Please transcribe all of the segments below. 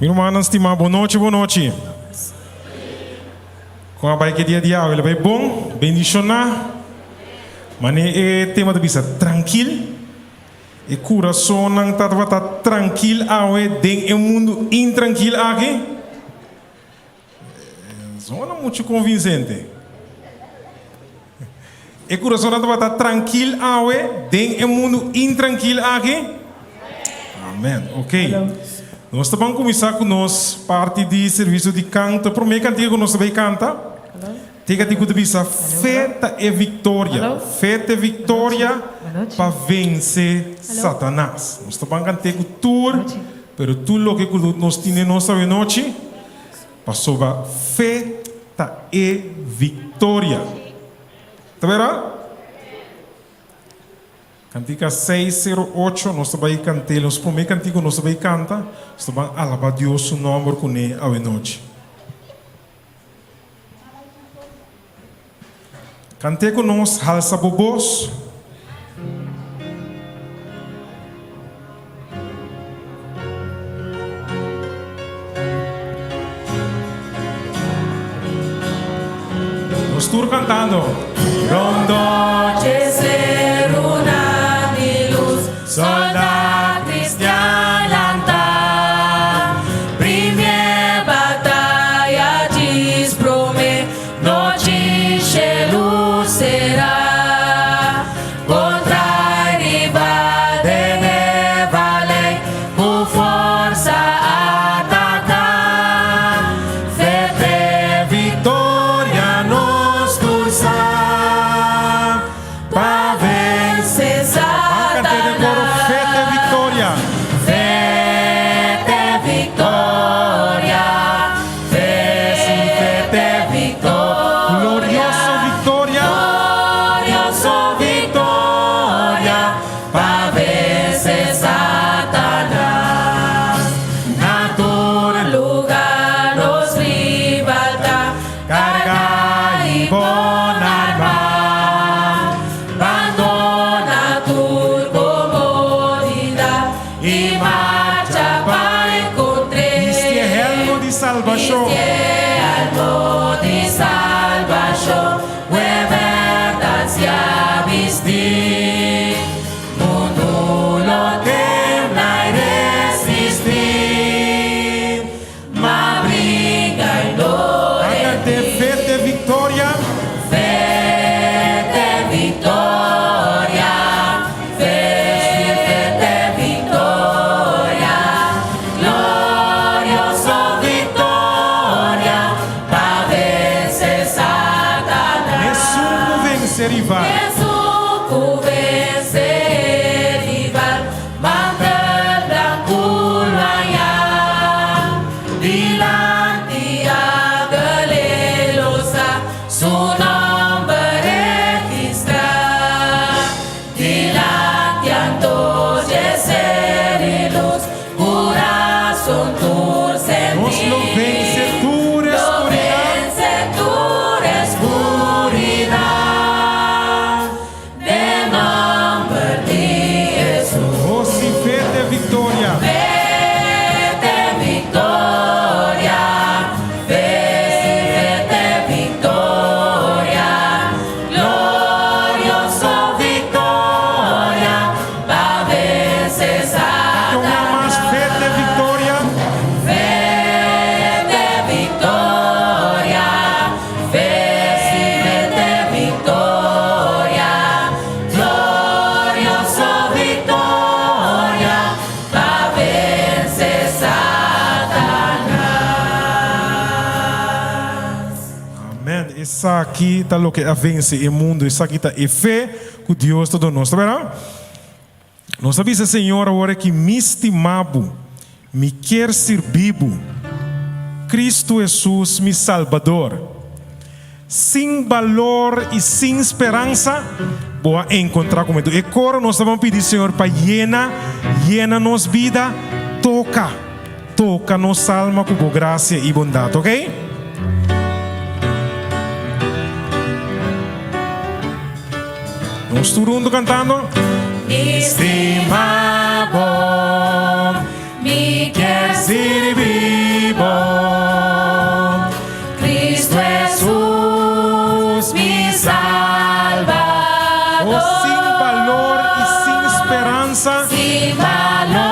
Mi rumannan stimá, bon nochi, bon nochi. Kon a bai ke dia di awe? El a bai bon, bendishoná. Mane e tema ta bisa, trankil. E kurasonnan ta tabata trankil awe den e mundu intrankil aki? Zona muchu konvinsente. E kurasonnan tabata trankil awe den e mundu intrankil aki? Amen. Ok. Nos ta ban kuminsá ku nos parti di servisio di kanto. E promé kantika ku nos ta bai kanta, tin kantika ku ta bisa, Fe ta e viktoria. Fe ta e viktoria pa vense Satanas. Nos ta ban kant'é ku tur, pero tur loke ku nos tin den nos awenochi, Pasobra fe ta e viktoria. Ta bera? Kantika 608, nos ta bai kant'é, nos promé kantika ku nos ta bai kanta, nos ta ban alabá Dios su nòmber kuné awenochi. Kant'é ku nos, halsa bo bos. Nos tur kantando. Rondó dje serunan di lus, sòldat kristian lantá. Primié bataya djis promé. Nochi shelu será kontra e riba den e valei ku forsa ataká. Fe te Victoria nos tur sa pa vense Ban kant'é den koro, Fe te Satanas. Victoria. Fe te victoria. Fe si fe te victoria. Glorioso victoria. Glorioso victoria pa vence Satanas. Na tur lugar nos rival ta carga y bon arma. Bandona tur comodidad I marcha pa encontr'é. Bisti e helmo di salbashon. Bisti e helmo di salbashon, ku e bèrdat sia bistí. Mundu lo tembla i resistí, ma bringa i no Nan kant'é rendí. Fe te Victoria. Fe te victoria, fe te victoria, glorioso victoria pa vence Satanas. Esun ku vense rival. Esun ku vense rival. Mantel blanku laña dilanti Angel lo sa su nomber registrá. Dilanti anto dje ser i lus kurason tur sentí. Nos lo vense tur Lo eskuridat. vense tur eskuridat. Den nomber di Hesus. Oh si fe te victoria. Fe te victoria, fe si fe te victoria, glorioso victoria pa vence Canta un bia mas, fe te Satanas. victoria. Fe te victoria. Fe te victoria, glorioso victoria, pa vence Satanas. Amen. Esaki ta loke a vence e mundo. Esaki ta e fe cu Dios ta duna nos. Ta berdad? Nos a bisa Señor awor aki, Mi stima Bo, mi kier sirbi Bo, Cristo Jesus mi Salbador. Sin balor i sin speransa, Bo a encontra cu mi. E coro nos ta ban pidi Señor pa yena, yena nos bida, toca, toca nos alma cu Bo gracia i bondad, ok? Nos tur hunto cantando. Mi stima bo, mi kier. sirbi bo. Cristo Jesus, mi Salbador. Oh, sin balor i sin speransa. Sin balor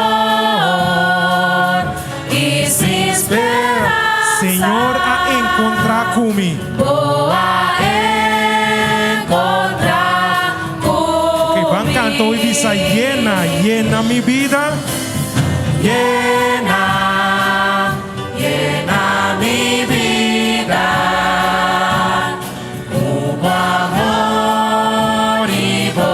i sin speransa. Señor a enkontrá ku mi. Bo a enkontrá ku Ok, ban mi. kanta i bisa yena, yena mi bida. Yena, yena mi bida. Ku bo amor i bo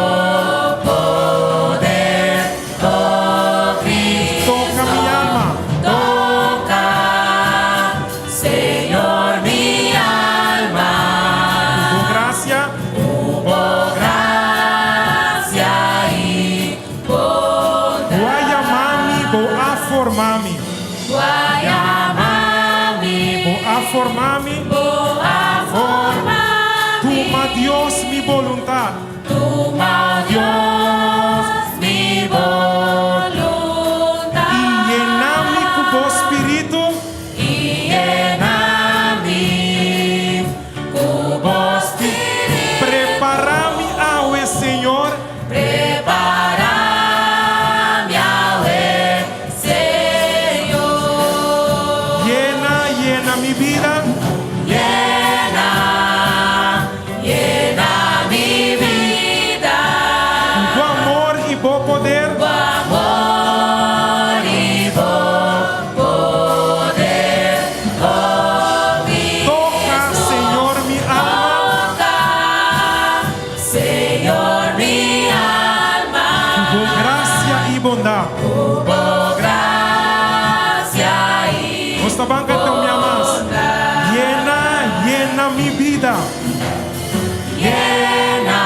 poder, oh Cristo. Toka mi alma. Toka, Señor, mi alma. Ku bo grasia. Ku bo grasia i bondat. Bo a yama mi, bo a forma mi. Bo a yama mi. Bo a forma mi. Bo a forma mi. Tuma Dios mi boluntat. Tuma Dios mi boluntat. I yena mi ku bo spiritu. I yena mi ku bo spiritu. Prepará mi awe, Señor. Prepará mi awe, Señor. Yena, yena mi bida. Yena, yena mi bida. Ku bo amor i bo poder. Bo amor i bo poder. Oh, Toka, Señor, mi alma. Toka, Señor, mi alma. Ku bo grasia i bondat. Ku bo grasia i Nos ta ban kanta un bia mas. Yena, yena mi bida. Yena,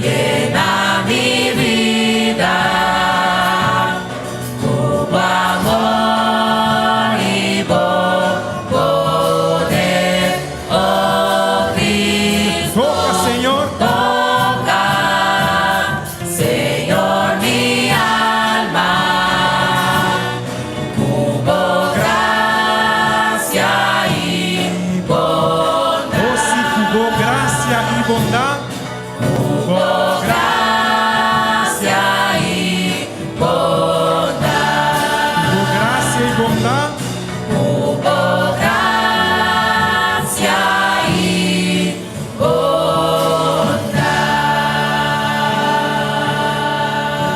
yena mi bida. Ku bo amor i bo poder, oh Cristo. Toka, Señor. Toka, Señor, mi alma. Ku bo grasia i bondat. Oh, si ku bo grasia i bondat. Ku bo Grasia i bondat. Ku bo grasia i bondat. Ku bo grasia i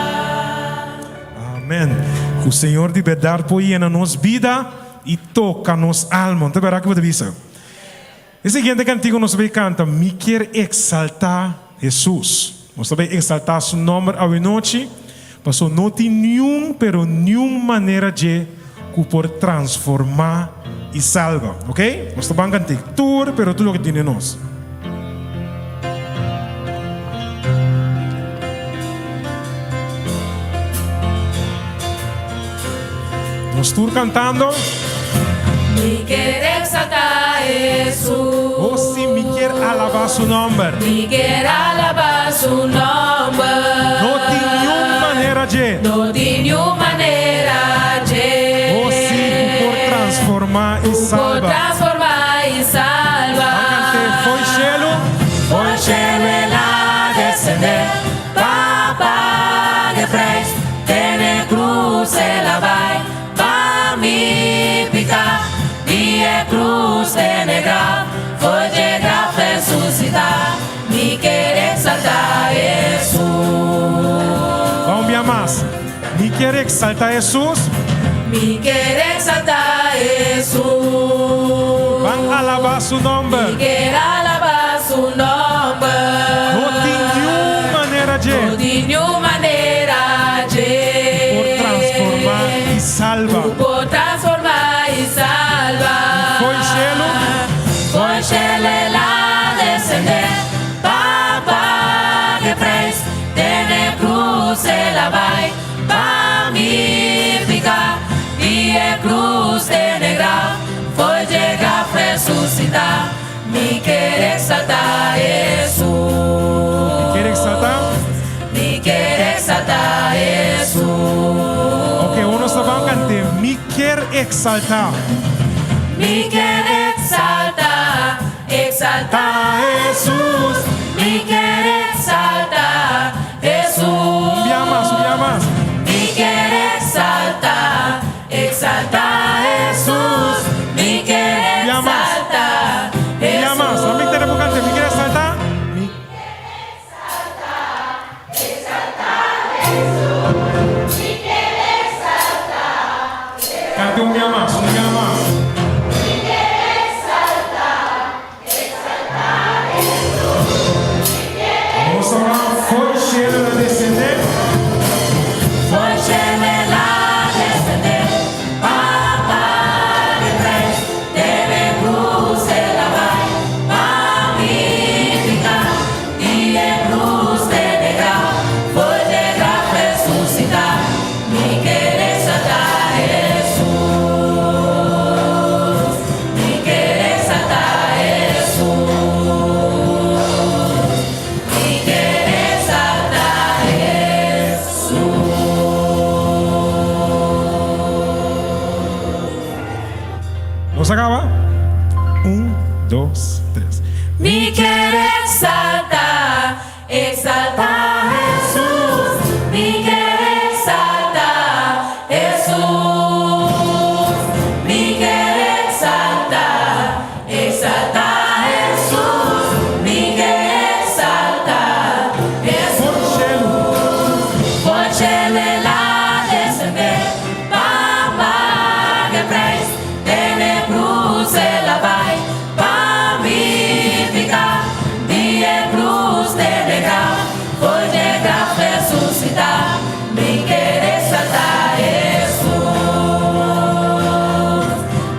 bondat. Amèn. Ku Señor di bèrdat por yena nos bida i toka nos alma. Ta bèrdat ku bo ta bisa? E siguiente kantiku nos ta bai kanta, Mi kier eksaltá Hesus. Nos ta bai eksaltá Su nòmber awenochi, pasobra no tin niun, pero niun manera dje ku por transformá i salba. Ok? Nos ta ban kant'é tur, pero tur loke tin den nos. Nos tur kantando. Mi kier eksaltá Hesus. Oh sí, mi kier alabá su nòmber. Mi kier alabá su nòmber. No tin niun manera dje. No tin niun manera dje. Oh sí, ku por transformá i Ku por salba. transformá i salba. Ban kant'é fo'i shelu. Fo'i shelu el a desendé. Pa paga e preis. Te n'e krus el a bai. Pa mi piká. Di e krus te n'e graf. Fo'i dje graf resusitá. Mi kier eksaltá Hesus. Ban un bia mas. Mi kier eksaltá Hesus. Mi kier eksaltá Hesus. Ban alabá su nòmber. Mi kier alabá su nòmber. No tin niun manera dje. No tin niun manera dje. Ku por transformá i salba. Ku por transformá i salba. Fo'i shelu. Fo'i shelu el a desendé. Pa paga e preis. Te n'e krus el a bai. Pa mi piká. Di e krus te n'e graf. Fo'i dje graf resusitá. Mi kier eksaltá Hesus. Mi kier eksaltá. Mi kier eksaltá Hesus. Ok, nos ta ban kant'é. Kier exalta. Mi kier exalta, exalta Jesus. Mi kier exalta Jesus. Un bia mas, un bia mas. Mi kier exalta, exalta Jesus. Mi kier Bia mas. exalta Bia mas. Jesus. Mi kier canta, mi kier exalta. Mi Canta un bia mas, un bia mas. Nos ta for di cielo el a descende. For di cielo el a descende, pa paga e prijs, den e cruz el a bay, pa mi pica, di e cruz te n'e graf, for di e graf resucita, mi kier exalta Jesus, mi kier exalta Jesus, mi kier exalta Jesus. Nos a caba? Un, dos, tres. Mi kier exalta, exalta Jesus. Mi kier exalta Jesus. Mi kier exalta, exalta Jesus. Mi kier exalta Jesus. For di cielo. For di cielo el a descende, pa paga e prijs, den e cruz el a bay, pa mi pica, di e cruz te n'e graf, for di e graf resucita, mi kier exalta Jesus,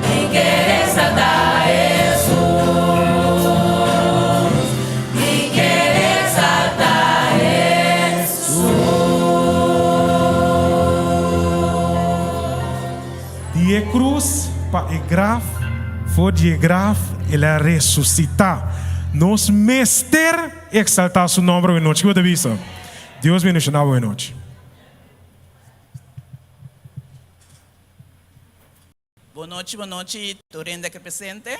mi kier exalta Jesus, mi kier exalta Jesus. Di e cruz pa e graf, for di e graf el a resucita. Nos mester exalta su nomber awe nochi. Kico ta bisa? Dios bendiciona bo awe nochi. Bon nochi, bon nochi, tur hende aki presente.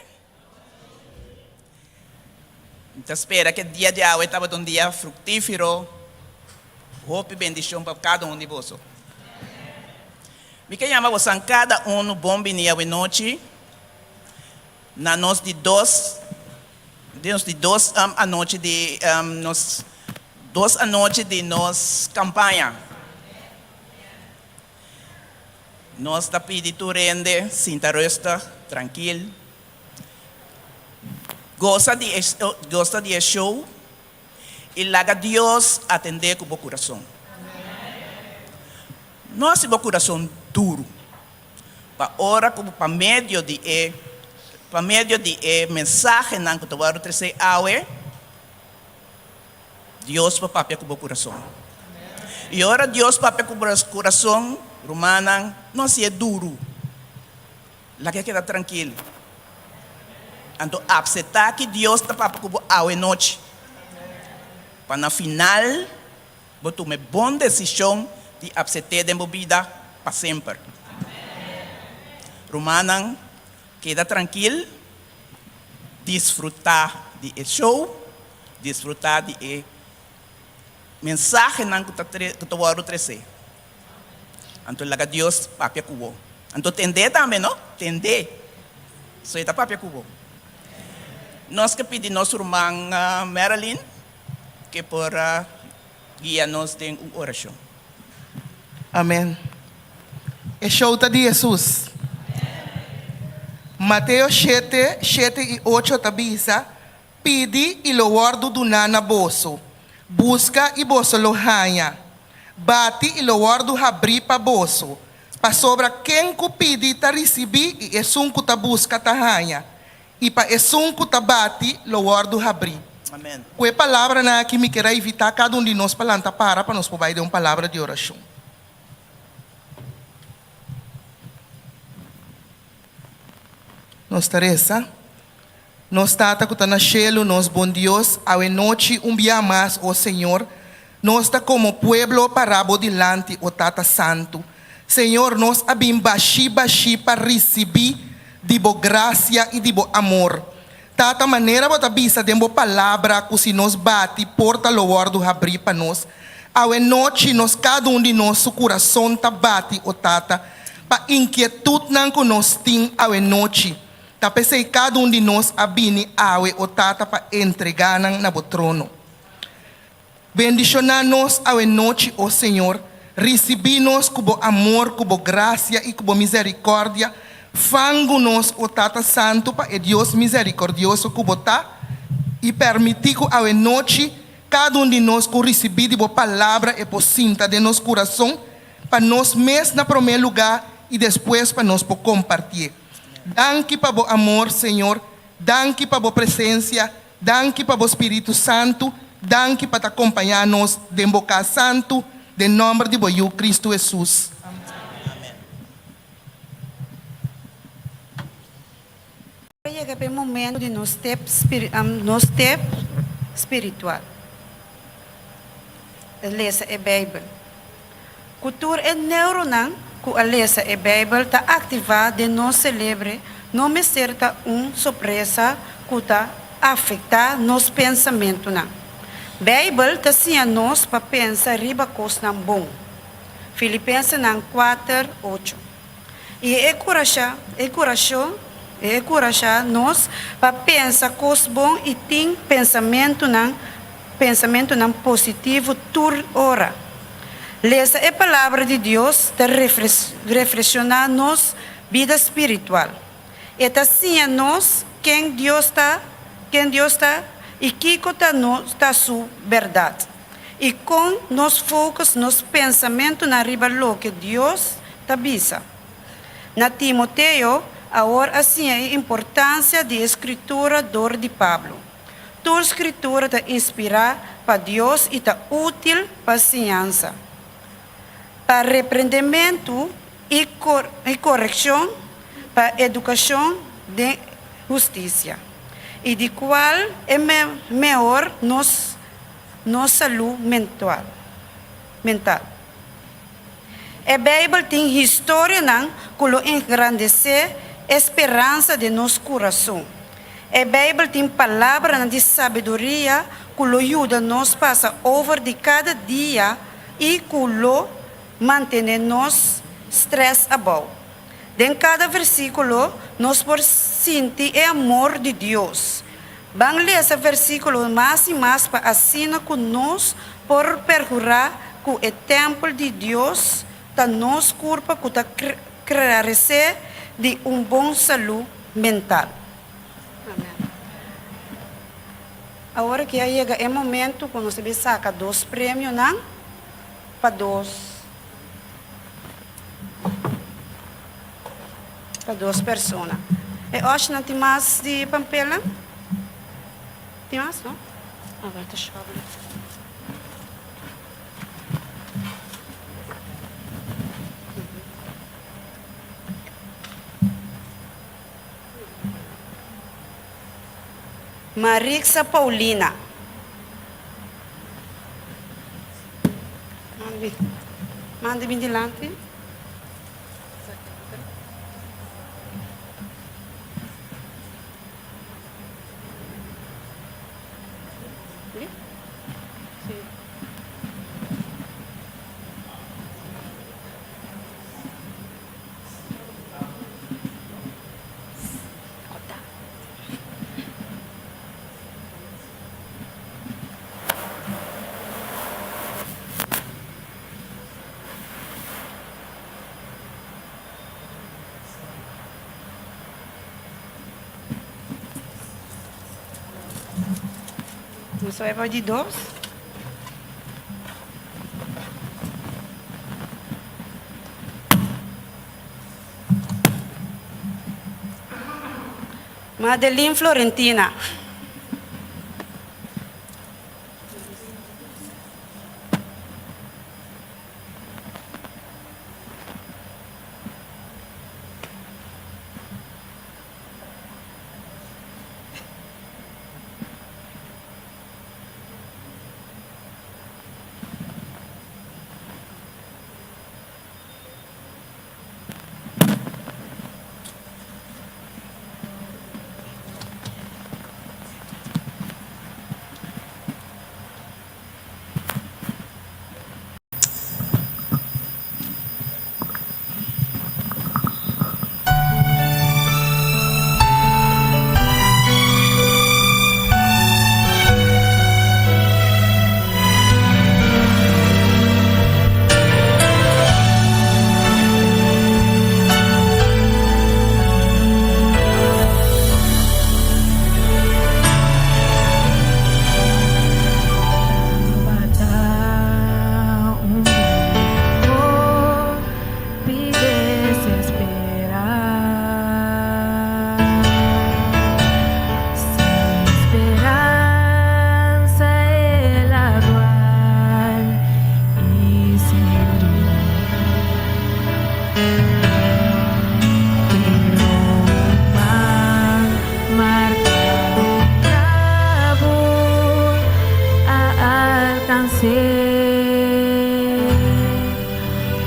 Mi ta spera ku e dia di awe tabata un dia fruktífero, hopi bendishon pa kada un di boso. Mi ke yama bosan kada unu bon bini awe nochi na nos di dos, nos di dos anochi di nos dos anochi di nos kampaña. Nos ta pidi tur hende sinta rustig, trankil, gosa di e gosa di e show i laga Dios atendé ku bo kurason. No hasi bo kurason duru pa ora ku pa medio di e pa medio di e mensahenan ku ta wòrdu tresé awe, Dios por papia ku bo kurason. I ora Dios papia ku bo kurason, rumannan, no hasié duru. Laga e keda trankil. Anto apseptá ki Dios ta papia ku bo awe nochi, pa na final bo tuma e bon desishon di apsept'é den bo bida pa semper. Rumannan, keda trankil, disfrutá di e show. Disfrutá di e mensahenan ku ta ku ta wòrdu tresé. Anto laga Dios papia ku bo. Anto tend'é tambe, no? Tend'é. So e ta papia ku bo. Nos ke pidi nos ruman Marilyn ke por guia nos den un orashon. Amen. E show ta di Hesus. Mateo shete, shete i ocho ta bisa, Pidi i lo wòrdu duná na boso, buska i boso lo haña, bati i lo wòrdu habrí pa boso. Pasobra ken ku pidi ta risibí i esun ku ta buska ta haña, i pa esun ku ta bati lo wòrdu habrí. Amen. Ku e palabranan aki mi kier a invitá kada un di nos pa lanta para pa nos por bai den un palabra di orashon. Nos ta resa. Nos Tata ku ta na shelu, nos bon Dios, awe nochi un bia mas, o Señor, nos ta komo pueblo pará bo dilanti, o Tata Santu. Señor, nos a bin bashí bashí pa risibí di bo grasia i di bo amor. Tata, manera bo ta bisa den bo Palabra ku si nos bati, porta lo wòrdu habrí pa nos. Awe nochi nos kada un di nos su kurason ta bati, o Tata, pa inkietutnan ku nos tin awe nochi. Ta p'esei kada un di nos a bini awe, o Tata, pa entregá nan na bo trono. Bendishoná nos awe nochi, o Señor. Risibí nos ku bo amor, ku bo grasia i ku bo mizerikòrdia. Fangu nos, o Tata Santu, pa e Dios mizerikòrdioso ku bo ta, i pèrmití ku awe nochi kada un di nos ku risibí di bo palabra e por sinta den nos kurason, pa nos mes na promé lugá i despues pa nos por kompartié. Danki pa bo amor, Señor. Danki pa bo presensia. Danki pa bo Spiritu Santu, danki pa ta kompañá nos den bo kas santu, den nòmber di bo Yu Kristu Hesus. Amen. A yega pa e momento di nos step nos step spiritual. Lesa e Bijbel. Ku tur e neuronan ku a lesa e Bijbel ta aktivá den nos selebre, no mester ta un sorpresa ku ta afektá nos pensamentunan. Bijbel ta siña nos pa pensa riba kosnan bon. Filipensenan kuater, ocho. I e kurashá, e kurashó, e kurashá nos pa pensa kos bon i tin pensamentunan, pensamentunan positivo tur ora. Lesa e Palabra di Dios ta refreshoná nos bida spiritual. E ta siña nos ken Dios ta, ken Dios ta i kiko ta no ta su bèrdat. I kon nos focus nos pensamentunan riba loke Dios ta bisa. Na Timoteo, awor a siña e importansia di e Skritura dor di Pablo. Tur Skritura ta inspirá pa Dios i ta útil pa siñansa, pa reprendementu i korekshon, pa edukashon den hustisia, i di kual e mehor nos nos salú mental. E Beibel tin historianan ku lo engrandesé e speransa den nos kurason. E Beibel tin palabranan di sabiduria ku lo yuda nos pasa over di kada dia i ku lo mantené nos strès abou. Den kada versíkulo nos por sinti e amor di Dios. Ban lesa versíkulo mas i mas pa asina ku nos por perhurá ku e tèmpel di Dios ta nos kurpa ku ta kraresé di un bon salú mental. Amèn. Awor aki a yega e momentu ku nos ta bin saka dos premionan pa dos Pa dos persona. E òshnan tin mas di pampelnan? Tin mas, no? Awor ta shòbel. Marixa Paulina. Manda bin dilanti. Nos ta bai pa di dos. Madeline Florentina.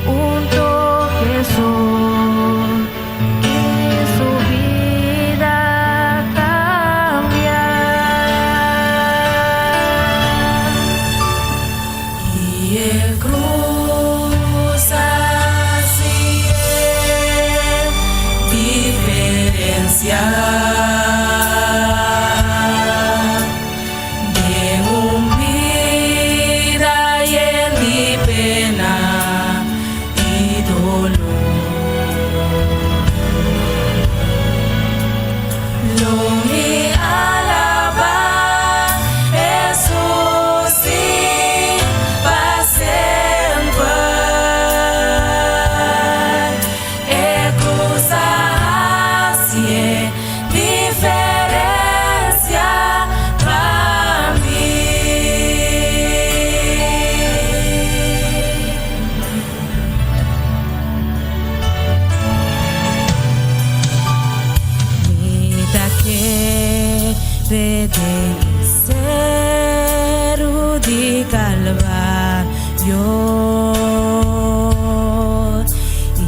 Un toke so i su bida kambia. I e krus hasi e diferensia. Den un bida yen di pena i doló. Lo mi alabá Hesus sí pa semper. E krus a hasi e diferensia pa mi. Mi ta kere den e seru di Kalvario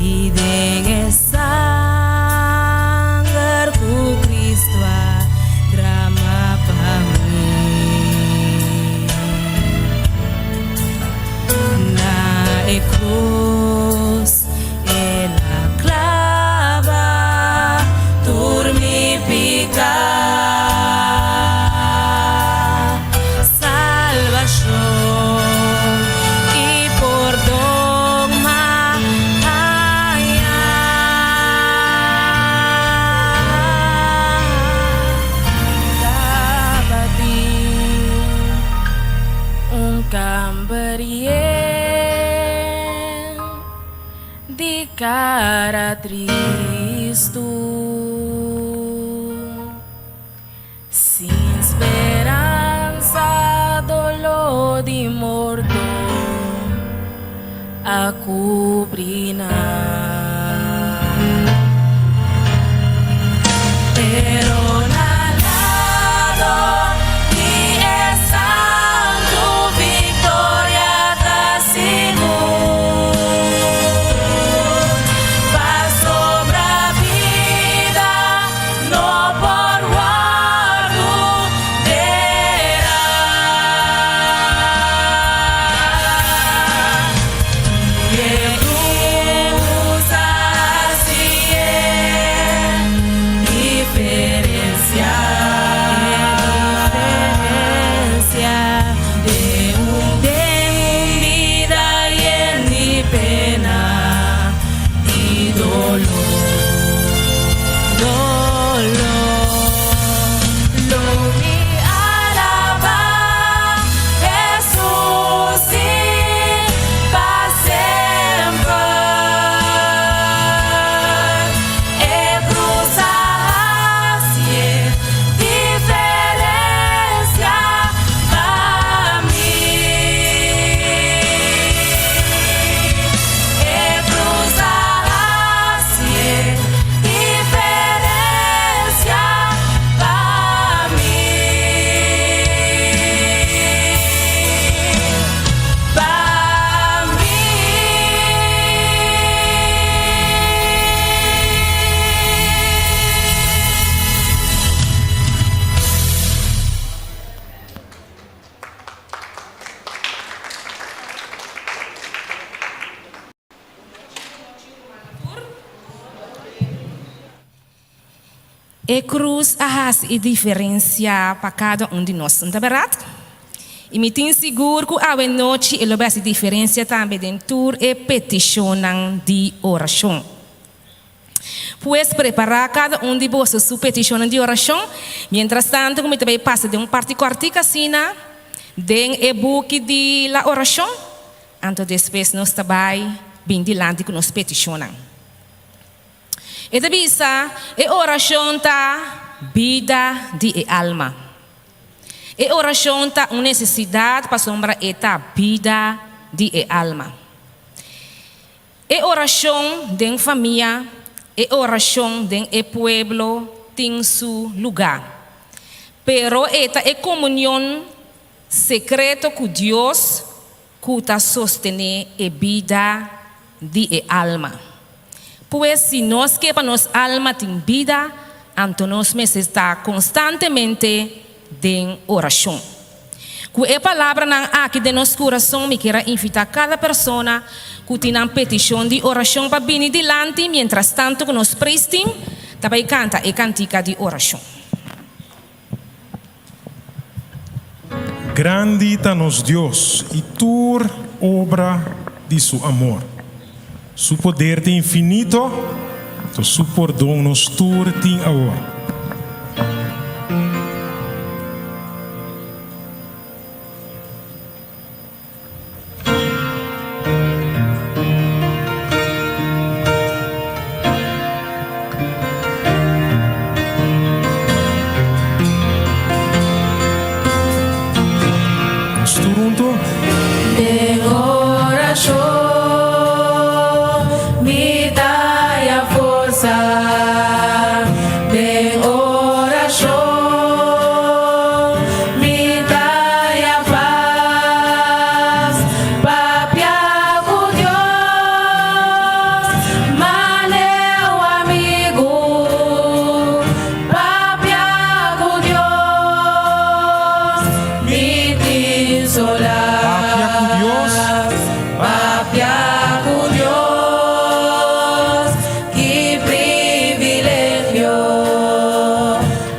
i den e sanger ku Kristu a drama pa mi. Na e krus el a klaba tur mi piká. Salbashon i pordon m'a haña. Tabatin un kamber yen di kara tristu. Sin speransa doló di morto a kubri nan. Pero na lado di e santu viktoria ta sigur. Pasobra bida no por wòrdu derá. I e krus a hasi e diferensia. Den un bida yen di pena i doló. Doló. Lo mi alabá Hesus sí pa semper. E krus a hasi e diferensia pa mi. E krus a hasi e diferensia pa mi. Pa mi. E krus a hasi e diferensia pa kada un di nos, no ta bèrdat? I mi tin sigur ku awe nochi e lo bai hasi diferensia tambe den tur e petishonnan di orashon. Pues prepará kada un di boso su petishonnan di orashon, mientrastantu ku mi ta bai pasa den un parti kòrtik asina den e buki di la orashon, anto despues nos ta bai bin dilanti ku nos petishonnan. E ta bisa, E orashon ta bida di e alma. E orashon ta un nesesidat pasobra e ta bida di e alma. E orashon den famia, e orashon den e pueblo tin su lugá. Pero e ta e komunion sekreto ku Dios. ku ta sostené e bida di e alma. Pues si nos ke pa nos alma tin bida, anto nos mester ta konstantemente den orashon. Ku e palabranan aki den nos kurason mi kier a invitá kada persona ku tin nan petishon di orashon pa bini dilanti mientrastantu ku nos praise team ta bai kanta e kantika di orashon. Grandi ta nos Dios i tur obra di su amor. Su poder ta infinito, to su pordon nos tur tin awor. Nos tur hunto. Den orashon mi ta haya forsa, den orashon mi ta haya pas, papia ku Dios, mane un amigu, papia ku Dios, mi tin solas. Papia ku Dios. Papia ku Dios, ki privilegio,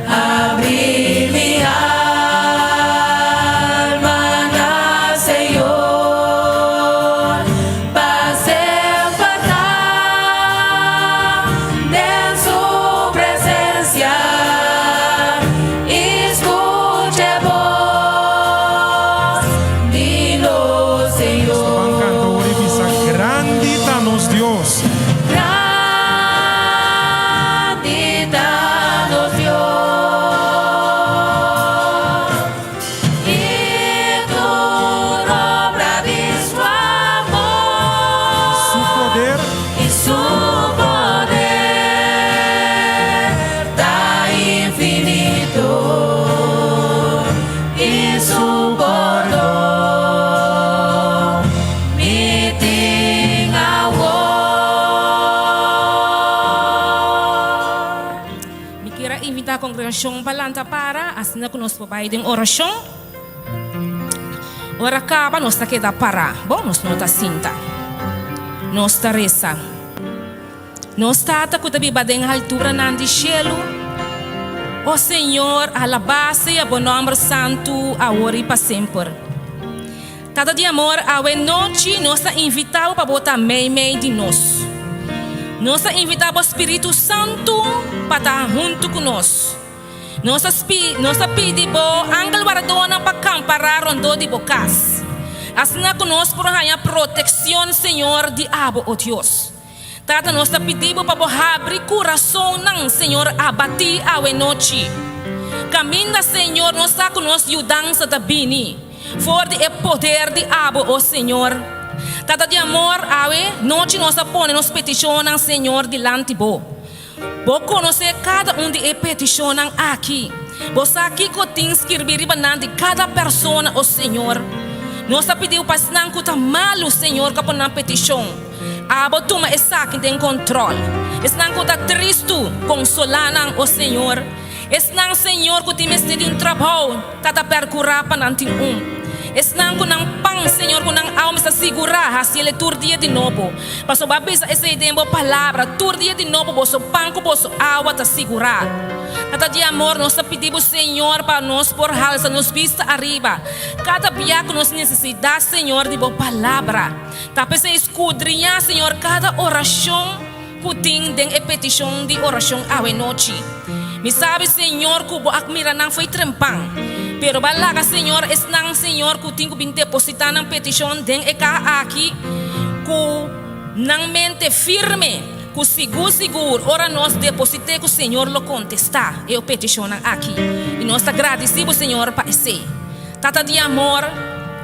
abri mi alma na Señor, pa semper ta den su presencia i skucha e bos di nos Nos ta ban canta ora y bisa, Señor. Grandi ta nos Dios. Grandi ta nos Dios i tur obra di su amor. Su poder. I su poder ta infinito i su pordon mi tin awor. Mi kier a invitá kongregashon pa lanta para, asina ku nos por bai den orashon. Ora kaba nos ta keda pará. Bon, nos no ta sinta. Nos ta resa. Nos Tata ku ta biba den halturanan di shelu, o Señor, alabá sea bo nòmber santu awor i pa semper. Tata di amor, awe nochi nos ta invitá bo pa bo ta meimei di nos. Nos ta invitá bo Spiritu Santu pa ta huntu ku nos. Nos ta spi, nos ta pidi bo angel wardadónan pa kampará rondó di bo kas, asina ku nos por haña protekshon, Señor, di abo, o Dios. Tata, nos ta pidi bo pa bo habri kurasonnan, Señor, abatí awe nochi. Kaminda, Señor, nos sa ku nos yudansa ta bini for di e poder di abo, o Señor. Tata di amor, awe nochi nos ta pone nos petishonnan, Señor, dilanti bo. Bo konosé kada un di e petishonnan aki. Bo sa kiko tin skirbí riba nan di kada persona, o Señor. Nos ta pidi Bo pa esnan ku ta malu, Señor, ku a pone nan petishon. Abo tuma esaki den kontròl. Esnan ku ta tristu, konsolá nan, o Señor. Esnan, Señor, ku tin mester di un trabou, ta ta perkurá pa nan tin un. Esnan ku nan pan, Señor, ku nan awa mester sigurá, hasiel e tur dia di nobo. Pasobra bo a bisa esei den bo palabra, tur dia di nobo boso pan ku boso awa ta sigurá. Tata di amor, nos ta pidi bo, Señor, pa nos por halsa nos bista ariba kada bia ku nos nesesidat, Señor, di bo palabra. Ta p'esei skudriñá, Señor, kada orashon ku tin den e petishon di orashon awe nochi. Mi sabi, Señor, ku Bo a mira nan fo'i trempan. Pero Bo a laga, Señor, esnan, Señor, ku tin ku bin depositá nan petishon den e kaha aki, ku nan mente firme, ku sigur sigur ora nos deposit'é ku Señor lo kontestá e petishonnan aki. I nos ta gradisí Bo, Señor, pa esei. Tata di amor,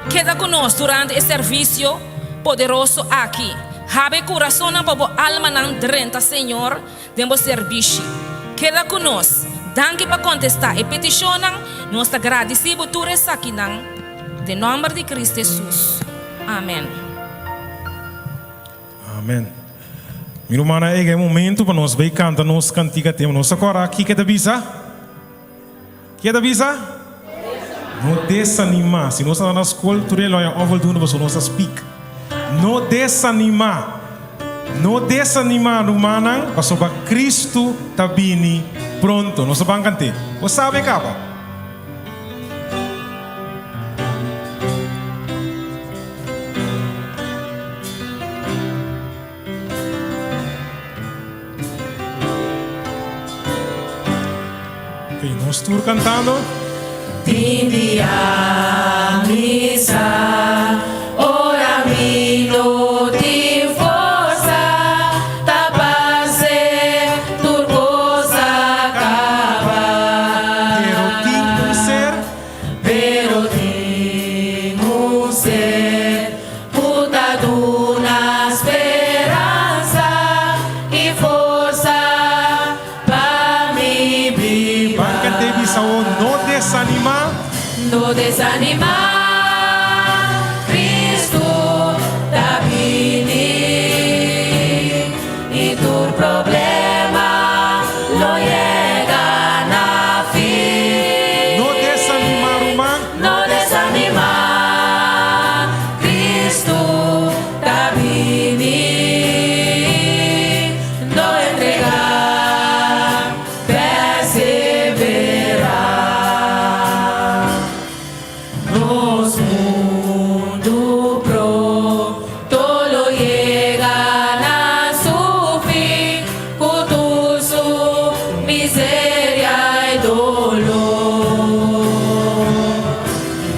keda ku nos durante e servisio poderoso aki. Hab'e kurasonnan pa bo almanan drenta, Señor, den bo serbishi. Keda ku nos. Danki pa kontestá e petishonnan. Nos ta gradisí bo tur esakinan. Den nòmber di Kristu Hesus. Amèn. Amen. Amen. Mi rumannan, ega e momento pa nos bay canta nos cantica tema. Nos ta cora kico e ta bisa? Kico e ta bisa? No desanima. Si nos ta na school, tur e lo haya onvoldoende pasobra nos ta speak. No desanima. No desanima, rumannan, pasobra Cristo ta bini pronto. Nos ta ban cant'é. Bo sabe caba. Ok, nos tur cantando. Tin dia mi sa, ora mi no tin forsa, ta parse tur cos a caba. Pero tin un ser. Pero tin un ser Ku ta duna speransa i forsa pa mi biba. Ban kant'é bisa bo, no desanimá. No desanimá, Kristu ta bini i tur problema lo yega na fin. No desanimá, ruman. No desanimá, Cristo ta bini. No entregá, perseverá. Nos mundu pronto lo yega na su fin, ku tur su miseria i doló.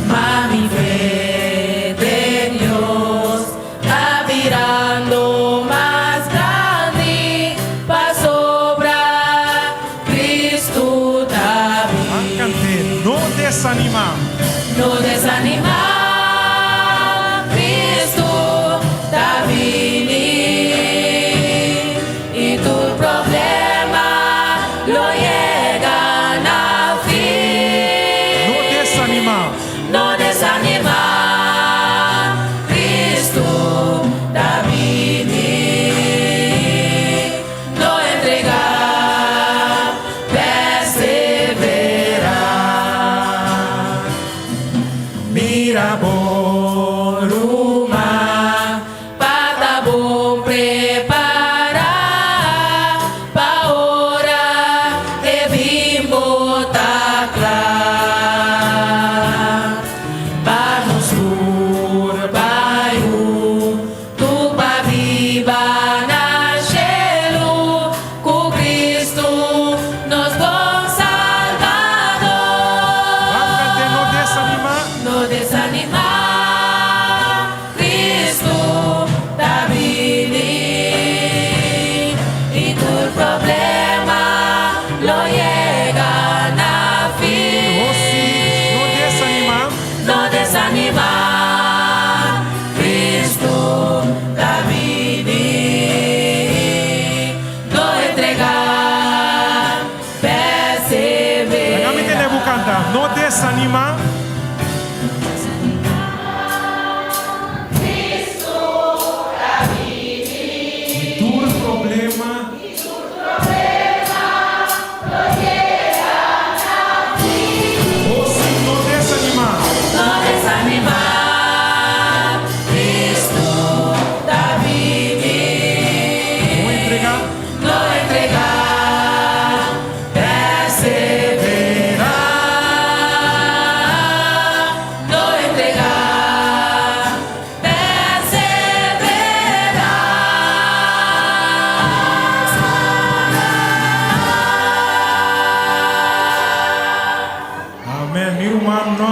Ma mi fe den Dios ta birando mas grandi, pasobra Cristo ta Ban cant'é, bini. no desanimá. No desanimá, Cristo ta bini i tur problema lo yega na fin. No desanimá. No desanimá, Cristo ta bini. No entregá, perseverá. Mira bo ruman, pa ta bon prepará, pa ora e bin bo ta kla. Pa nos tur bai huntu pa biba na shelu, ku Kristu nos bon Salbador. Ban kant'é, no desanimá. No desanimá, Kristu ta bini i tur problema lo yega na fin. Rossi, no desanimá. No desanimá, Kristu ta bini. No entregá, perseverá. Laga mi tende bo kanta. No desanimá. I tur problema. Rossi, no desanimá. No desanimá, Kristu ta bini. No entregá. No entregá, perseverá. No entregá, perseverá. Amèn. Mi ruman, no,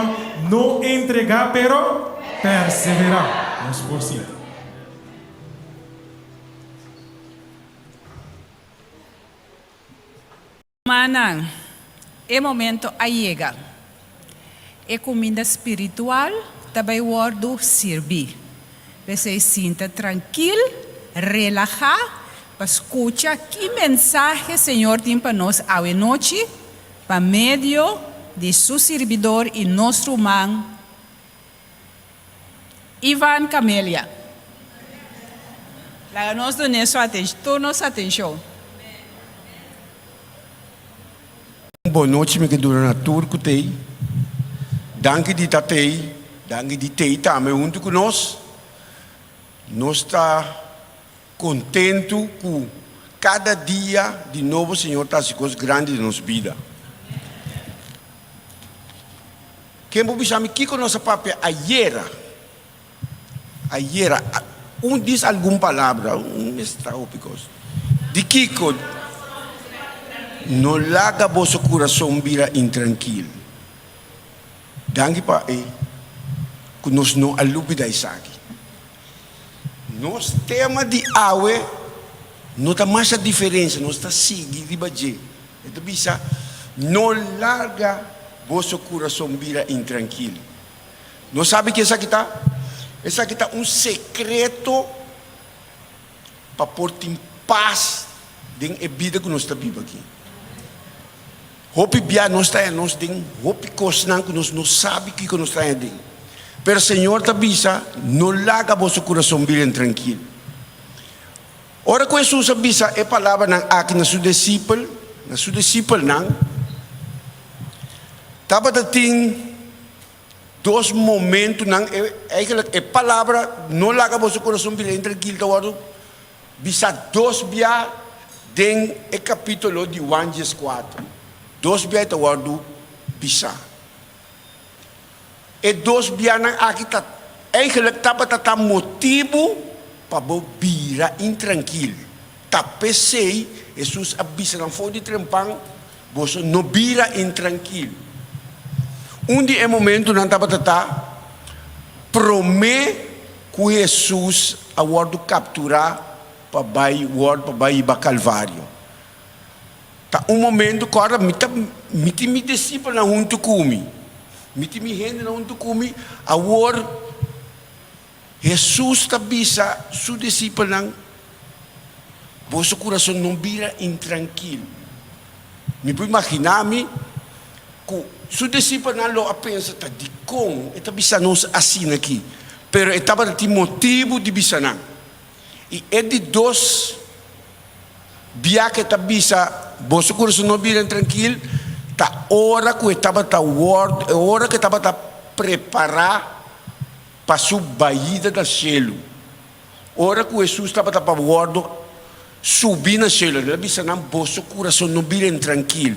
no entregá, pero perseverá. Nos por sinta. Rumannan, e momento a yega. E kuminda spiritual ta bai wòrdu sirbí. P'esei sinta trankil, relahá pa skucha ki mensahe Señor tin pa nos awe nochi pa medio di Su sirbidor i nos ruman. Ivan Camelia. Laga nos dun'é su atenshon, tur nos atenshon. Un bon nochi mi ke duna na tur ku t'ei. Danki di ta t'ei, danki di t'ei tambe huntu ku nos. Nos ta kontentu ku kada dia di nobo Señor ta hasi kos grandi den nos bida. Ken por bisa mi kiko nos a papia ayera? Ayera, un dis algun palabra, un mester ta hopi kos. Di kiko? No laga boso kurason bira intrankil. Danki pa e ku nos no a lubida esaki. Nos tema di awe no ta masha diferensia, nos ta sigui riba dje. E ta bisa, No laga boso kurason bira intrankil. Nos sabi ki esaki ta? Esaki ta un sekreto pa por tin pas den e bida ku nos ta biba aki. Hopi bia nos ta haña nos den hopi kosnan ku nos no sabi kiko nos ta haña den. Pero Señor ta bisa, No laga boso kurason bira intrankil. Ora ku Hesus a bisa e palabranan aki na su disipel, na su disipelnan, tabata tin dos momentunan, eigenlijk e palabra no laga boso kurason bira intrankil ta wòrdu bisá dos bia den e kapítulo di Juan dieskuater. Dos bia e ta wòrdu bisá. E dos bianan aki ta eigenlijk tabata ta motibu pa bo bira intrankil. Ta p'esei Hesus a bisa nan for di trempan, Boso no bira intrankil. Un di e momentunan tabata ta promé ku Hesus a wòrdu kapturá pa bai wòrdu pa bai hiba Kalvario. Ta un momento ku ora mi ta mi tin mi disipelnan huntu ku mi, mi tin mi hendenan huntu ku mi, awor Hesus ta bisa su disipelnan, Boso kurason no bira intrankil. Mi por imaginá mi ku su disipelnan lo a pensa, Ta dikon e ta bisa nos asina aki? Pero e tabata tin motibu di bisa nan. I e di dos bia ku e ta bisa, Boso kurason no bira intrankil, ta ora ku e tabata wòrdu, e ora ku e tabata prepará pa su baida na shelu. Ora ku Hesus tabata pa wòrdu subi na shelu, el a bisa nan, Boso kurason no bira intrankil.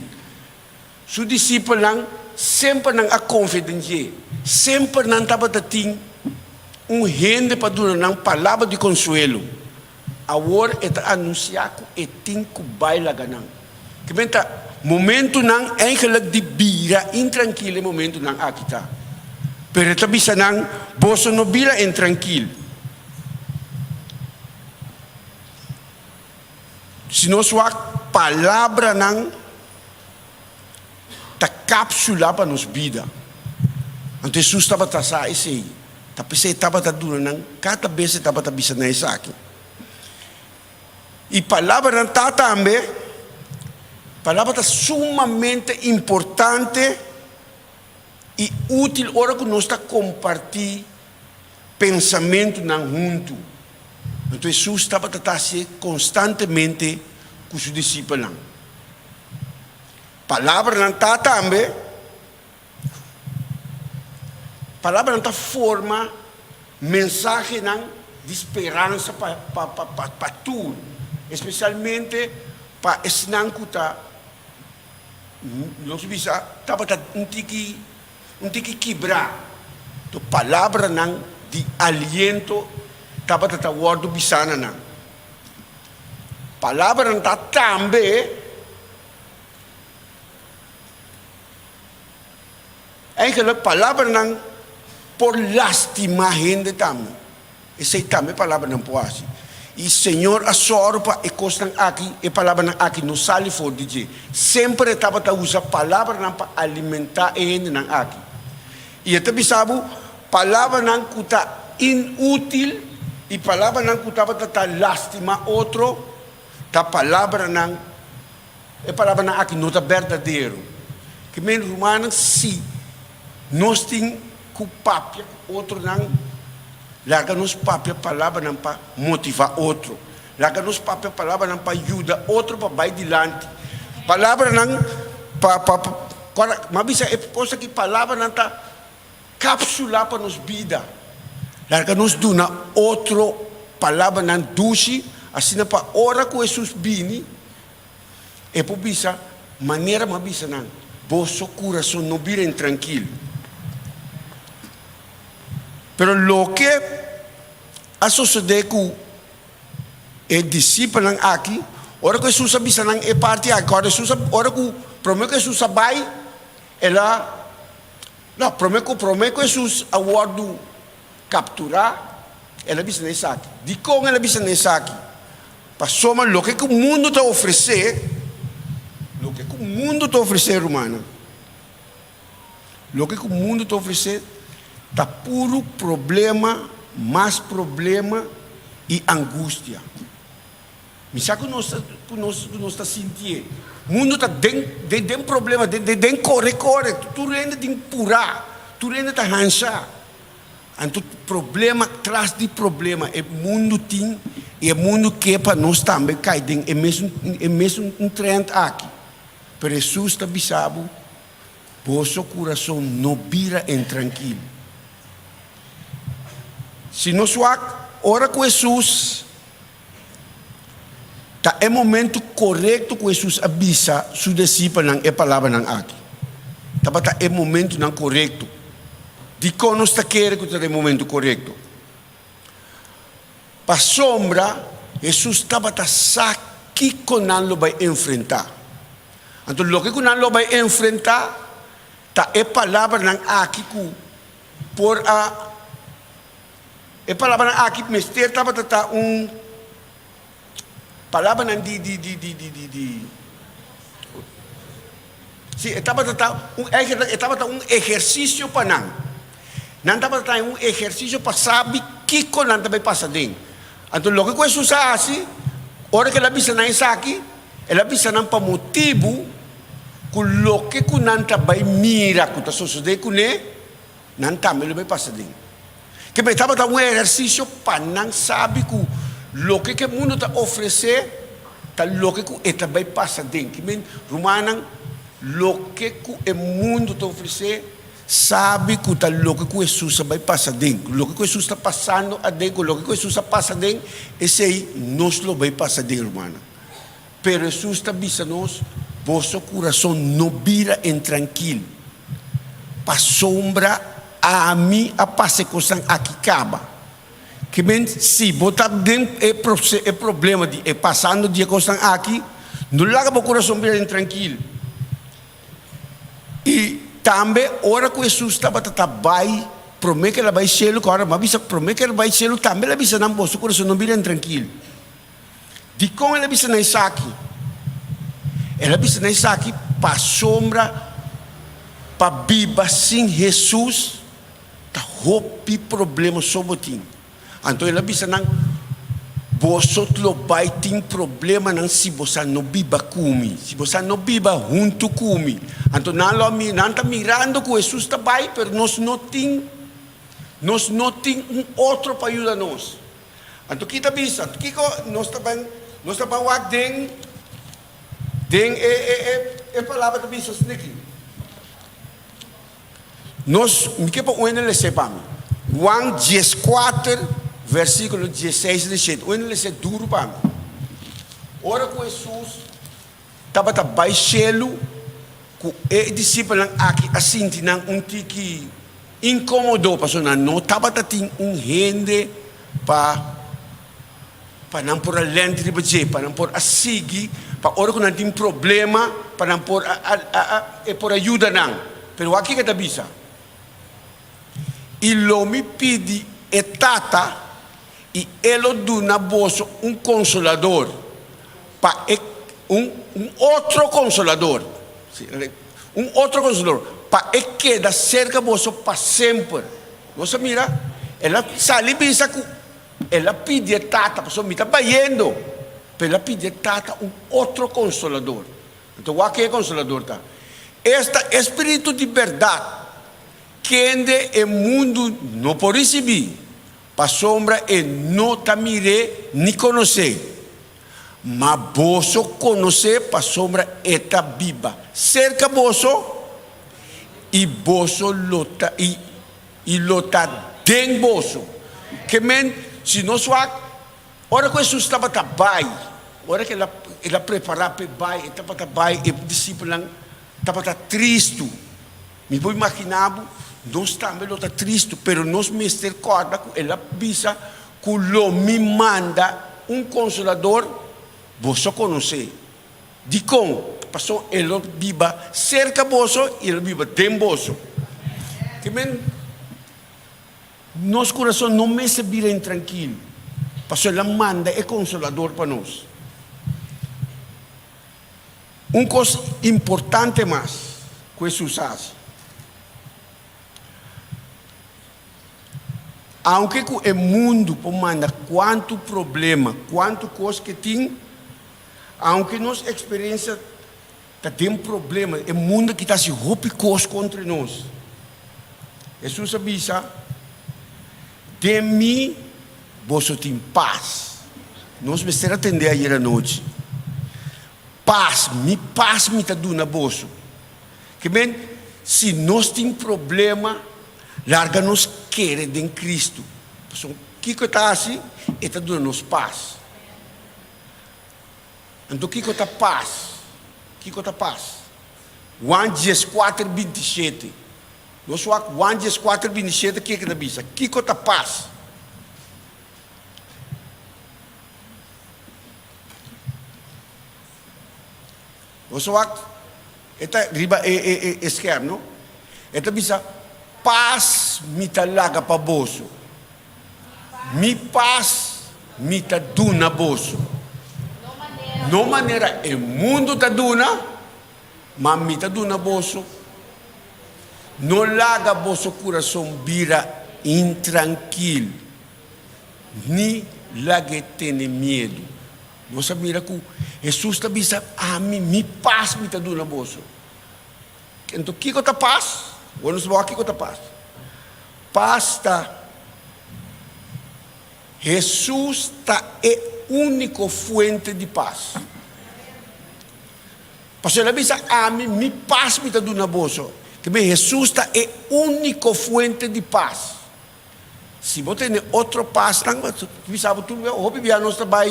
Su disipelnan semper nan a konfia den dje. Semper nan tabata tin un hende pa duna nan palabra di konsuelo. Awor e ta anunsiá ku e tin ku bai laga nan. Kimen ta momentunan eigenlik di bira intrankil e momentunan aki ta. Pero e ta bisa nan, Boso no bira intrankil. Si nos wak palabranan ta kapsula pa nos bida. Anto Hesus tabata sa esei. Ta p'esei e tabata duna nan kada bes e tabata bisa nan esaki. I palabranan ta tambe, palabra ta sumamente importante i útil ora ku nos ta kompartí pensamentunan huntu. Anto Hesus tabata ta hasié konstantemente ku su disipelnan. Palabranan ta tambe, palabranan ta forma mensahenan di speransa pa pa pa pa tur, espesialmente pa esnan ku ta, nos bisa, tabata un tiki Un tiki kibrá. To palabranan di aliento tabata ta wòrdu bisá na nan. Palabranan ta tambe Eigenlijk palabranan por lastimá hende tambe. Esei tambe palabranan por hasi. I Señor a sòru pa e kosnan aki, e palabranan aki no sali for di dje. Semper e tabata usa palabranan pa alimentá e hendenan aki. I e ta bisa bo, palabranan ku ta inútil i palabranan ku tabata ta lastimá otro, ta palabranan, e palabranan aki no ta berdadero. Ke men, rumannan, si nos tin ku papia ku otronan. Laga nos papia palabranan pa motivá otro. Laga nos papia palabranan pa yuda otro pa bai dilanti. Palabranan pa pa pa m'a bisa e kos aki palabranan ta kapsulá pa nos bida. Laga nos duna otro palabranan dushi asina pa ora ku Hesus bini e por bisa manera m'a bisa nan, Boso kurason no bira intrankil. Pero loke a sosodé ku e disipelnan aki, ora ku Hesus a bisa nan e parti aki, ora Hesus a, ora ku promé ku Hesus a bai, el a, no, promé ku, promé ku Hesus a wòrdu kapturá, el a bisa nan esaki. Dikon el a bisa nan esaki? Pasobra loke ku mundu ta ofresé, loke ku mundu ta ofresé, rumannan, Loke ku mundu ta ofresé ta puru problema, mas problema i angustia. Mi sa ku nos ta ku nos ku nos ta sintié. Mundu ta den den den problema, den den den kore kore, tur hende tin purá, tur hende ta hansá. Anto problema tras di problema e mundu tin i e mundu ke pa nos tambe kai den e mesun e mesun trend aki. Pero Hesus ta bisa bo, Boso kurason no bira intrankil. Si nos wak ora ku Hesus, ta e momentu korekto ku Hesus a bisa su disipelnan e palabranan aki. Tabata e momentunan korekto. Dikon nos ta kere ku ta e momentu korekto? Pasobra Hesus tabata sa kiko nan lo bai enfrentá. Anto loke ku nan lo bai enfrentá ta e palabranan aki ku por a, e palabranan aki mester tabata ta un palabranan di di di di di di di si e tabata ta un eigenlijk e tabata un ehersisio pa nan. Nan tabata ta un ehersisio pa sabi kiko nan ta bai pasa den. Anto loke ku Hesus a hasi ora ku el a bisa nan esaki, el a bisa nan pa motibu ku loke ku nan ta bai mira ku ta sosodé kuné, nan tambe lo bai pasa den. Ke bai tabata un ehersisio pa nan sabi ku loke ku e mundu ta ofresé ta loke ku e ta bai pasa den. Ki men, rumannan, loke ku e mundu ta ofresé, sabi ku ta loke ku Hesus a bai pasa den. Loke ku Hesus ta pasando aden, ku loke ku Hesus a pasa den, esei nos lo bai pasa den, rumannan. Pero Hesus ta bisa nos, Boso kurason no bira intrankil, pasobra ami a pasa e kosnan aki kaba. Ke men, si bo ta den e e problema di e pasando di e kosnan aki, no laga bo kurason bira intrankil. I tambe ora ku Hesus tabata ta bai, promé ku el a bai shelu, ku ora mi a bisa promé ku el a bai shelu, tambe el a bisa nan, Boso kurason no bira intrankil. Dikon el a bisa na esaki? El a bisa na esaki pasobra pa biba sin Hesus ta hopi problema so bo tin. Anto el a bisa nan, Boso lo bai tin problemanan si bosa no biba ku mi, si bosa no biba huntu ku mi. Anto nan lo a mira, nan ta mirando ku Hesus ta bai, pero nos no tin, nos no tin un otro pa yuda nos. Anto ki ta bisa? Kiko nos ta ban nos ta ban wak den den e e e e palabra ta bisa sniki? Nos mi ke pa un hende lese pa mi. Juan 14 versikulo 16 i 17. Un hende lese duru pa mi. Ora ku Hesus tabata bai shelu ku e disipelnan aki a sinti nan un tiki inkomodo pasobra nan no tabata tin un hende pa pa nan por a lènt riba dje, pa nan por a sigui, pa ora ku nan tin problema pa nan por a a a e por a yuda nan. Pero wak kiko e ta bisa, I lo mi pidi e Tata i e lo duna boso un konsolador, pa e un un otro konsolador, si, un otro konsolador, pa e keda serka boso pa semper. Nos a mira, el a sali bisa ku el a pidi e Tata, pasobra mi ta bayendo, pero el a pidi e Tata un otro konsolador. Anto wak ken e konsolador ta? Esta e spiritu di bèrdat, kende e mundu no por risibí. Pasobra e no ta mir'é ni konos'é. Ma boso konos'é pasobra e ta biba serka boso i boso lo ta i i lo ta den boso. Ke men, si nos wak, ora ku Hesus tabata bai, ora ku el a el a prepará p'e bai, e tabata bai, e disipelnan tabata tristu. Mi por imaginá bo, nos tambe lo ta tristu, pero nos mester kòrda ku el a bisa ku lo mi manda un Konsolador, boso konosé. Dikon? Pasobra e lo biba serka boso i e lo biba den boso. Ke men, nos kurason no mester bira intrankil, pasobra el a manda e Konsolador pa nos. Un kos importante mas ku Hesus a hasi. Aunke ku e mundu por manda kuantu problema, kuantu kos ke tin, aunke nos eksperensia ta den problema, e mundu aki ta hasi hopi kos kontra nos. Hesus a bisa, Den mi boso tin pas. Nos mester a tende ayer anochi. Pas, mi pas mi ta duna boso. Ke men, si nos tin problema, larga nos kere den Cristo. Pasobra kiko e ta hasi? E ta duna nos pas. Anto kiko ta pas? Kiko ta pas? Juan dieskuater 27. Nos wak Juan 14, 27 ke ta bisa. Kiko ta pas? Nos wak e ta riba e e e e scherm no. E ta bisa pas mi ta laga pa boso. Mi pas mi ta duna boso. No manera e mundu ta duna, ma mi ta duna boso. No laga boso kurason bira intrankil, ni lag'é tene miedu. Nos a mira ku Hesus ta bisa, Ami, mi pas mi ta duna boso. Anto kiko ta pas? Bo no sa kiko ta pas. Pas ta Hesus ta e úniko fuente di pas. Pasobra el a bisa, Ami, mi pas mi ta duna boso. Ke men Hesus ta e úniko fuente di pas. Si bo tene otro pasnan, bisa bo tur hopi bia nos ta bai,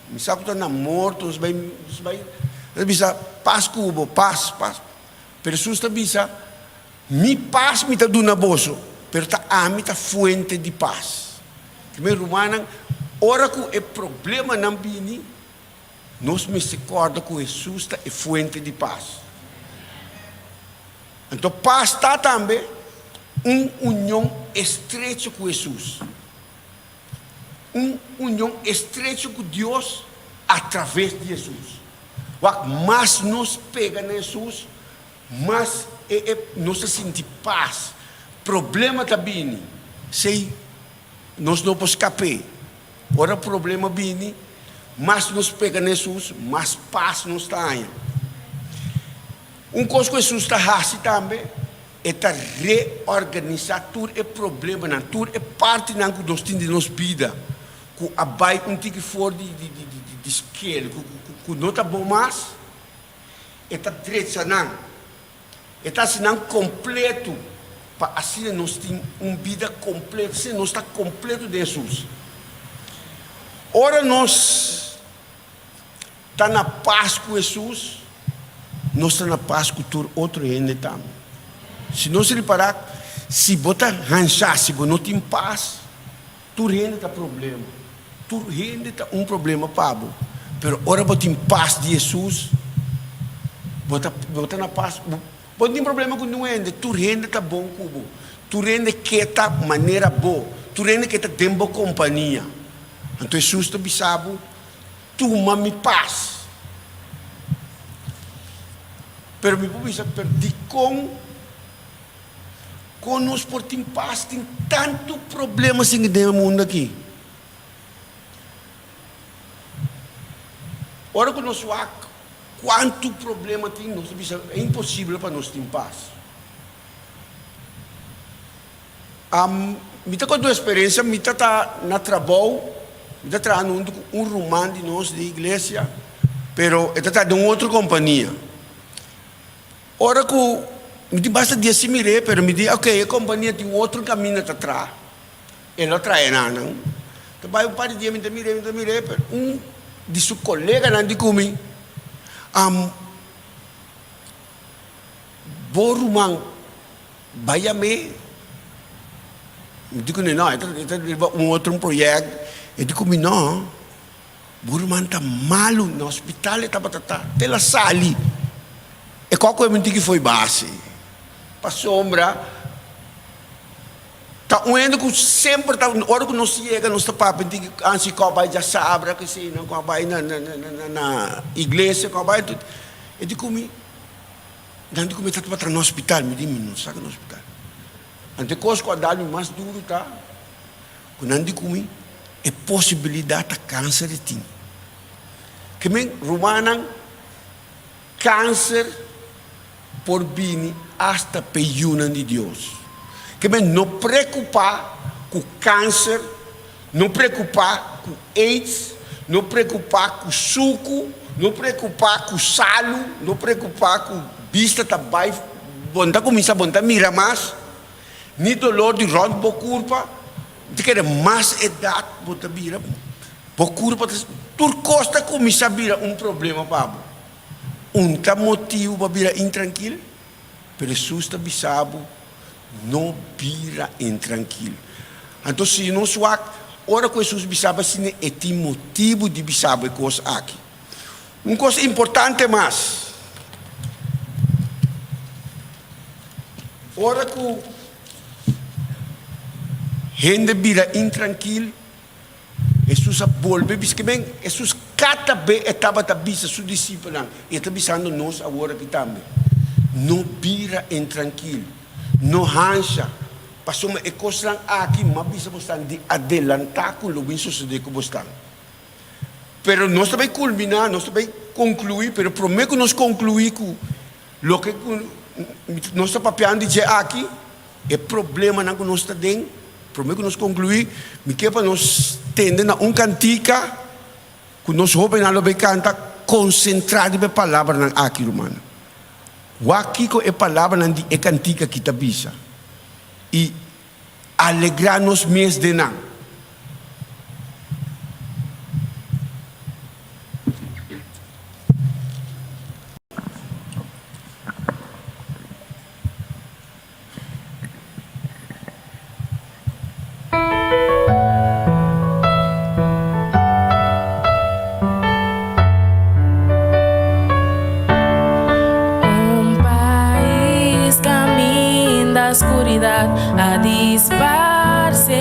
mi sa ku ta na morto, nos bai, nos bai, nos ta bisa pas ku bo, pas, pas. Pero Hesus ta bisa, Mi pas mi ta duna boso, pero ta ami ta fuente di pas. Mi rumannan, ora ku e problemanan bini, nos mester kòrda ku Hesus ta e fuente di pas. Anto pas ta tambe un union estrecho ku Hesus, un union estrecho ku Dios atraves di Hesus. Wak, mas nos pega na Hesus, mas e e nos ta sinti pas. Problema ta bini, esei nos no por skap'é. Ora problema bini, mas nos pega na Hesus, mas pas nos ta haña. Un kos ku Hesus ta hasi tambe, e ta reorganisá tur e problemanan, tur e partinan ku nos tin den nos bida ku a bai un tiki for di di skel, ku no ta bon mas, e ta drecha nan. E ta hasi nan kompletu pa asina nos tin un bida kompletu, asina nos ta kompletu den Hesus. Ora nos ta na pas ku Hesus, nos ta na pas ku tur otro hende tambe. Si nos ripará, si bo ta hanshá, si bo no tin pas, tur hende ta problema. Tur hende ta un problema pa bo. Pero ora bo tin pas di Hesus, bo ta bo ta na pas. Bo no tin problema ku ningun hende. Tur hende ta bon ku bo. Tur hende ke ta manera bo. Tur hende ke ta den bo kompania. Anto Hesus ta bisa bo, Tuma mi pas. Pero mi por bisa, pero dikon kon nos por tin pas? Tin tantu problema sin den e mundu aki. Ora ku nos wak kuantu problema tin, nos ta bisa e imposibel pa nos tin pas. Mi ta konta un eksperensia, mi ta ta na trabou, mi ta traha huntu ku un ruman di nos di iglesia, pero e ta traha den un otro kompania. Ora ku mi tin basta dia sin mir'é, pero mi di, ok, e kompania tin un otro kaminda ta traha, e lo trae nan nan. Ta bai un par di dia mi ta mir'é, mi ta mir'é, pero un di su koleganan di ku mi, Bo ruman Bai yam'é. Mi di kuné, no, e ta e ta riba un otro un proyèkt. E di ku mi, no, bo ruman ta malu, na hospital e tabata ta, te el a sali. E kòkò e mi tin ki fo'i base, pasobra ta un hende ku semper ta, ora ku nos yega nos ta papia, tin ki ansi kò bai djasabra, kesinan, kò bai na na na na iglesia, kò bai, e di ku mi. Nan di ku mi ta tabata na hospital, mi di mi no sa na hospital. Anto e kos ku a dal mi mas duru ta ku nan di ku mi e posibilidat ta kanser e tin. Ke men rumannan kanser por bini asta p'e yunan di Dios. Ke men no preokupá ku kanser, no preokupá ku aids, no preokupá ku suku, no preokupá ku salu, no preokupá ku bista ta bai, bo no ta kuminsá, bo no ta mira mas, ni dolor di rònt bo kurpa, bo ta kere mas edat bo ta bira, bo kurpa ta, tur kos ta kuminsá bira un problema pa bo. Un ta motibu pa bira intrankil? Pero Hesus ta bisa bo, No bira intrankil. Anto si nos wak, ora ku Hesus bisa bo asina, e tin motibu di bisa bo e kos aki. Un kos importante mas, ora ku hende bira intrankil, Hesus a bolbe bisa ke men, Hesus kada be e tabata bisa su disipelnan, i e ta bisando nos awor aki tambe, No bira intrankil, no hansha, pasobra e kosnan aki m'a bisa bosnan di adelantá ku lo bin sosodé ku bosnan. Pero nos ta bai kulminá, nos ta bai konkluí, pero promé ku nos konkluí ku loke ku nos ta papiando di dje aki, E problemanan ku nos ta den, promé ku nos konkluí, mi ke pa nos tende na un kantika ku nos hóbennan lo bay kanta, konsentrá riba e palabranan aki, rumannan. Wak kiko e palabranan di e kantika aki ta bisa i alegrá nos mes den nan. Un pais caminda scuridad a disparce.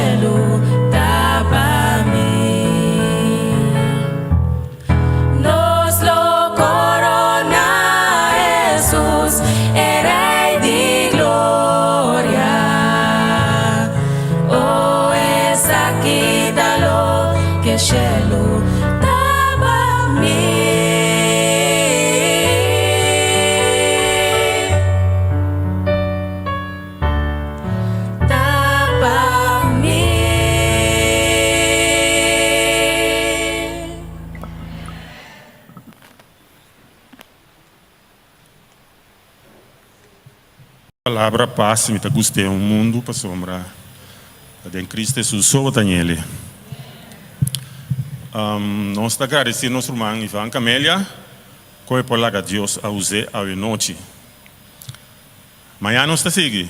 shelu ta pa mi. Nos lo koroná Hesus, e Rei di gloria. O esaki ta loke shelu ta pa mi. Ta pa mi. Palabra pas mi ta gust'é un mundu pasobra ta den Cristo Hesus so bo ta ñele. Nos ta gradesí nos ruman Ivan Camelia ku e por laga Dios a us'é awe nochi. Mañan nos ta sigui.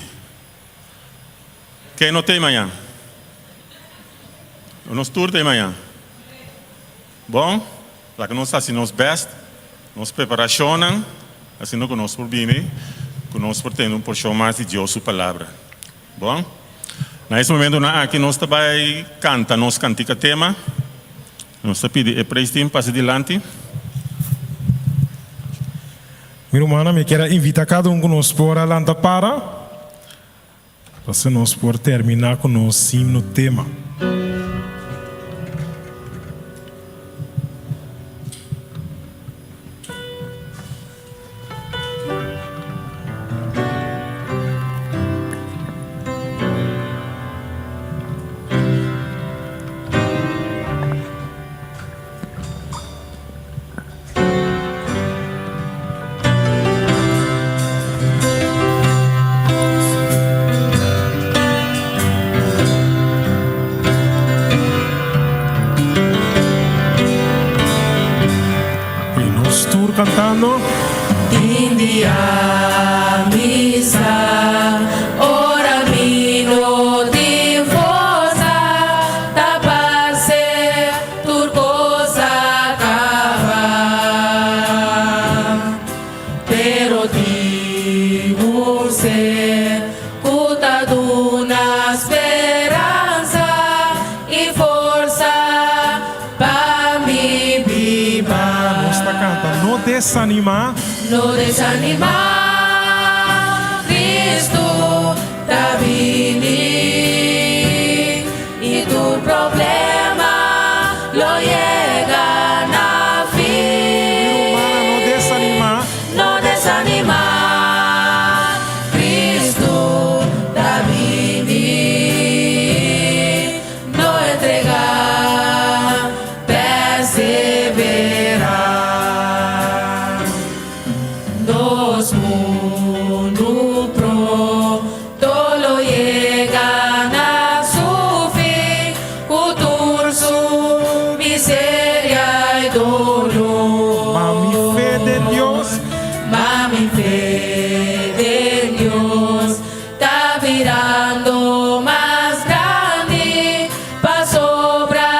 Ken no t'ei mañan? Nos tur t'ei mañan. Bon, laga nos hasi nos best, nos preparashonnan, asina ku nos por bini, ku nos por tende un porshon mas di Dios su Palabra. Bon, na es momentunan aki nos ta bai kanta nos kantika tema. Nos ta pidi e praise team pasa dilanti. Mi rumannan, mi kier a invita kada un ku nos por a lanta para, pasobra nos por terminá ku nos himno tema. Y nos tur cantando. Tin dia mi sa ora mi no tin forsa ta parse Tur cos a caba, pero tin un ser cu ta duna speransa y forsa pa mi biba. Nos ta canta, No desanima. No desanima, Cristo ta bini. I tur problema lo yega na Mi rumannan, no fin. desanimá. No desanimá, Cristo ta bini. No entregá, perseverá. Nos mundu pronto lo yega na su fin, ku tur su miseria i dolor. Ma mi fe den Dios. Ma mi fe den Dios ta birando mas grandi, pasobra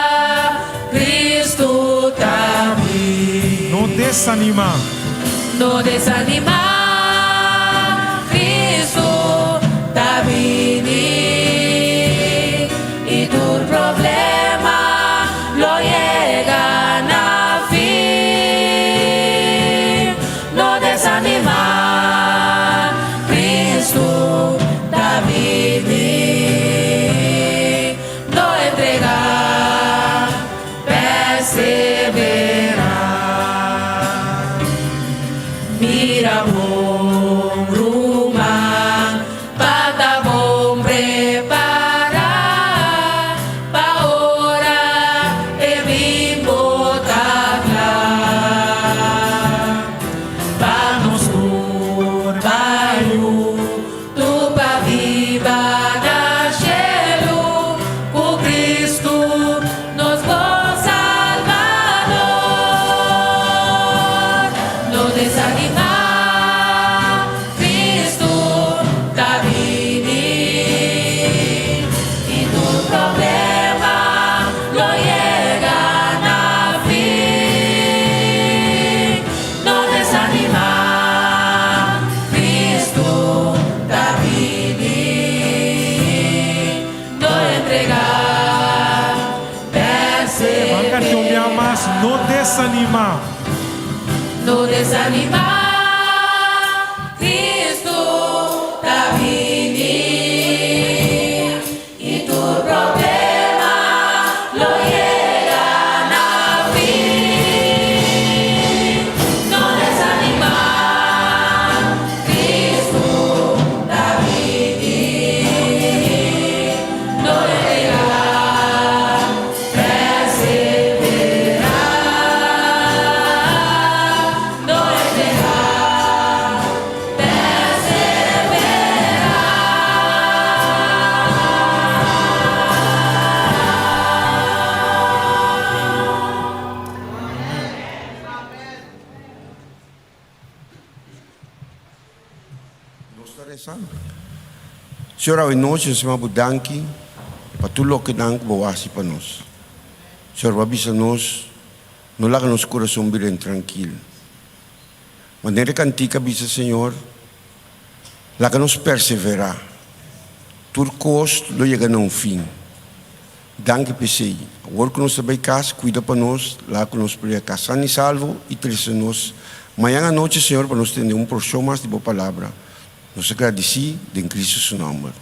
Cristo ta bin. No desanimá. No desanimá, Cristo ta bini. I tur problema lo yega na fin. No desanimá, Cristo ta bini. No entregá, perseverá. Mira bon ruman, pa ta bon prepará, pa ora e bin bo ta kla. Pa nos tur bai huntu pa biba na shelu, ku Cristo nos bon Salbador. No desanimá, Cristo ta bini. I tur problema lo yega na fin. No desanimá, Cristo ta bini. No entregá. No desanimá. No desanimá, Kristu ta bini i tur problema lo yega na fin. No desanimá, Kristu ta bini. No entregá, perseverá. No entregá, perseverá. Nos ta resa. Señor, awe nochi nos yama Bo danki pa tur loke nan ku Bo hasi pa nos. Señor, Bo a bisa nos, no laga nos kurason bira intrankil. Manera e kantika a bisa, Señor, laga nos perseverá. Tur kos lo yega na un fin. Danki p'esei. Awor ku nos ta bai kas, kuida pa nos, laga ku nos por yega kas san i salvo i trese nos mañan anochi, Señor, pa nos tende un porshon mas di Bo Palabra. Nos ta gradisí den Cristo su nòmber.